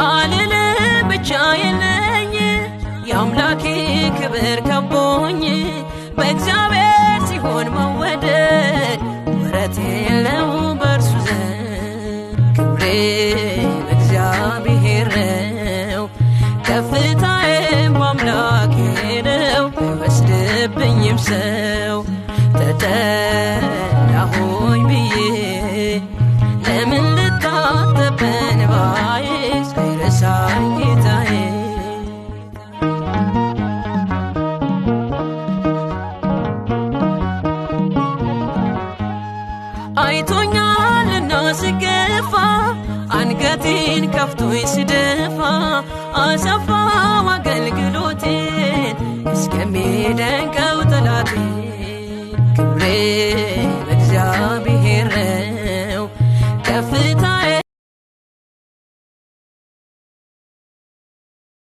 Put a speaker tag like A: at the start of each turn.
A: አልልም ብቻዬን ነኝ፣ የአምላኬ ክብር ከቦኝ። በእግዚአብሔር ሲሆን መወደድ ወረት የለው በእርሱ ዘንድ። ክብሬ በእግዚአብሔር ነው፣ ከፍታዬም በአምላኬ ነው። አይወስድብኝም ሰው። ተጠላሁኝ ብዬ ለምን ልታጠብ በእንባዬ? ሳይረሳኝ ጌታዬ። አይቶኛልና ስገፋ፣ አንገቴን ከፍቶኝ ስደፋ፣ አሰፋው አገልግሎቴን እስከሚደንቀው ጠላቴ። ክብሬ በእግዚአብሔር ነው፣ ከፍታዬም